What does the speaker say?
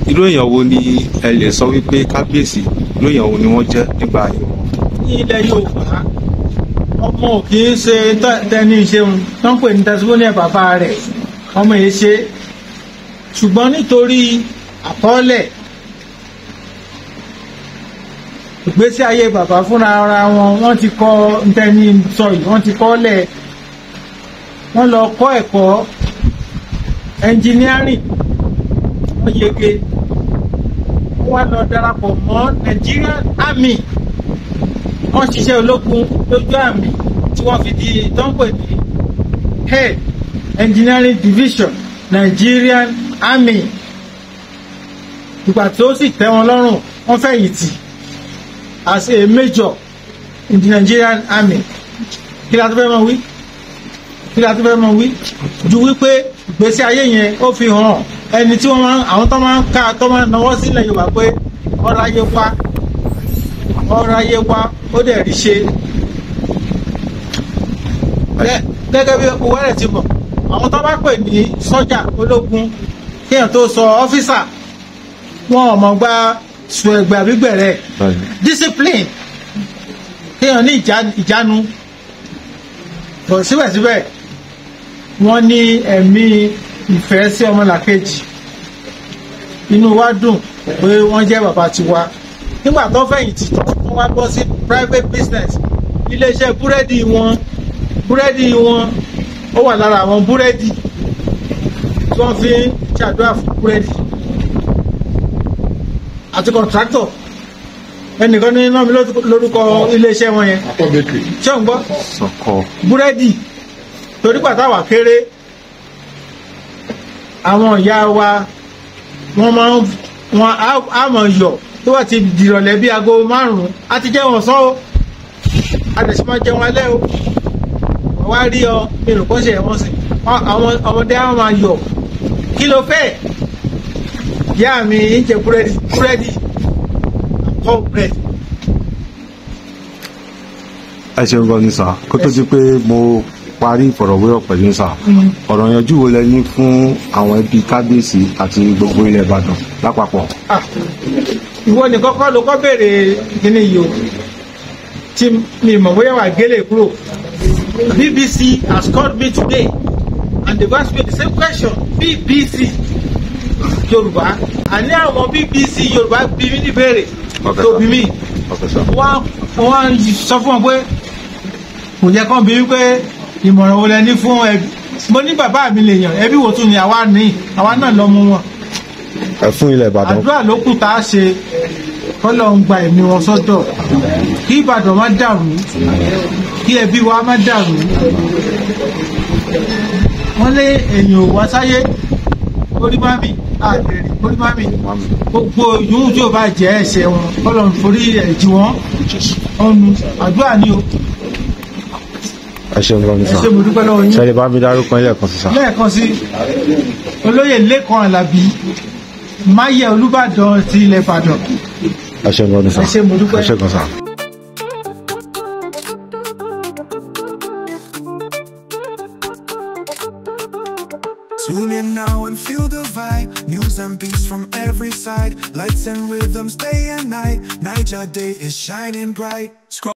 Irú èèyàn wo ni ẹ lè sọ wípé kábíyèsí, irú èèyàn wo ni wọ́n jẹ́ nígbà ayé wọn? Ní ilẹ̀ Yorùbá, ọmọ ò kì í ṣe tẹni ìṣeun tó ń pè ní tẹsíwọ́nì bàbá rẹ̀, ọmọ yìí ṣe. Ṣùgbọ́n nítorí àkọọ́lẹ̀ ìgbésí ayé bàbá fúnra ara wọn, wọ́n ti kọ́ ntẹ́ni sọ yìí, wọ́n ti kọ́ lẹ̀, wọ́n lọ kọ́ ẹ̀kọ́ engineering, wọ́n yege, wọ́n wá lọ darapọ̀ mọ́ Nigerian Army, wọ́n ṣiṣẹ́ ológun lójú àmì tí wọ́n fi di tó ń pè ní Head Engineering Division, Nigerian Army. Ìgbà tí ó sì tẹ́ wọn lọ́rùn, wọ́n fẹ̀yìntì as a major in the Nigerian Army. Kí la tó fẹ́ mọ̀ wí? Kí la tó fẹ́ mọ̀ wí ju wípé ìgbésí ayé yẹn ó fi hàn ẹni tí wọ́n máa, àwọn tó máa ń ká, tó máa ń nawọ́ sílẹ̀ Yorùbá pé ọ̀rọ̀ ayé wá, ọ̀rọ̀ ayé wá, ó dẹ̀ rí ṣe. Gẹ́gẹ́ bí owó rẹ̀ ti mọ̀, àwọn tó bá pè ní sọ́jà ológun, kéèyàn tó sọ officer, wọn ò mọ̀ gba sùn ẹ̀gbẹ́ àbí gbẹ̀rẹ̀. Discipline, kéèyàn ní ìjánu. Bọ̀ síbẹ̀síbẹ̀, wọ́n ní ẹ̀mí ìfẹ́ sí ọmọlàkejì. Inú wa dùn pé wọ́n jẹ́ bàbá tiwa. Nígbà tó fẹ̀yìntì tán, wọ́n wá bọ́ sí private business. Iléeṣẹ́ búrẹ́dì wọn ó wà lára àwọn búrẹ́dì tí wọ́n fi ń ṣàdúrà fún búrẹ́dì àti contractor. Ẹnìkan ní iná mi lórúkọ iléeṣẹ́ wọn yẹn. Akọ Bakery. Ṣé ò ń gbọ́? Sọkọ. Búrẹ́dì, torí pàtàwà kéré, àwọn ìyá wa, wọ́n máa ń wọn á mọ̀ yọ̀ tó bá ti dìrọ̀lẹ́ bí aago 5, á ti jẹun ọ̀sán o, a lè ṣe máa jẹun alẹ́ o. Wọ́n wá rí ọ mi rò kó ṣe wọ́n sì àwọn ọmọdé á máa yọ̀, "Kí ló fẹ́?" "Ìyá mi, ń jẹ búrẹ́dì, búrẹ́dì, àkọ́ búrẹ́dì." Ẹ ṣeun gan ni sir. Kó tó di pé mo parí ìfọ̀rọ̀wérọ̀ pẹ̀lú yín sir, ọ̀rọ̀ yanjú wo lẹ ní fún àwọn ẹbí kábíyèsí àti gbogbo ilẹ̀ Ìbàdàn lápapọ̀? Ah, ìwọ nìkan kọ́ ló kọ́ béèrè kíní yìí o, tí mi mọ̀ bóyá wà gélé kúrò. BBC has called me today and they asked me the same question. BBC Yorùbá, àní àwọn BBC Yorùbá bí mi ní béèrè tó bí mi. Okay, sir. Wọ́n sọ fún wọn pé kò yẹ kán bí wípé ìmọ̀ràn wo lẹ ní fún ẹbí. Mo ní bàbá mi lè yàn, ẹbí wo tún ni àwa ní? Àwa náà lọ mú wọn. Ẹ fún ilẹ̀ Ìbàdàn. Àdúrà ló kù tá a ṣe, kọ́lọ́ ń gba ẹ̀mí wọn sọ́dọ̀, kí Ìbàdàn má dàrú, kí ẹbí wa má dàrú. Wọ́n lé èèyàn ò wá sáyé orí má mi àbẹ̀rẹ̀ orí má mi. Gbogbo yòówù tí ò bá jẹ́ ẹ̀ṣẹ̀ wọn, kọ́lọ́ ń forí ẹ̀ jì wọ́n ọ̀nù. Àdúrà ni o. Ẹ ṣeun gan ni Ẹ sir. ṣé, mo dúpẹ́ lọ́wọ́ yín. Ṣe lè bá mi dárúkọ ilé ẹ̀kan sí sir? Lẹ́ẹ̀kan sí, olóyè Lékan Àlàbí Máyẹ̀, Olúbàdàn ti ilẹ̀ Ìbàdàn. Ẹ ṣeun gan ni sir. Ẹ ṣé, mo dúpẹ́. Ẹ ṣé gan sir. Tune in now and feel the vibe. News and beats from every side. Lights and rhythms day and night. Naija Day is shining bright. Scroll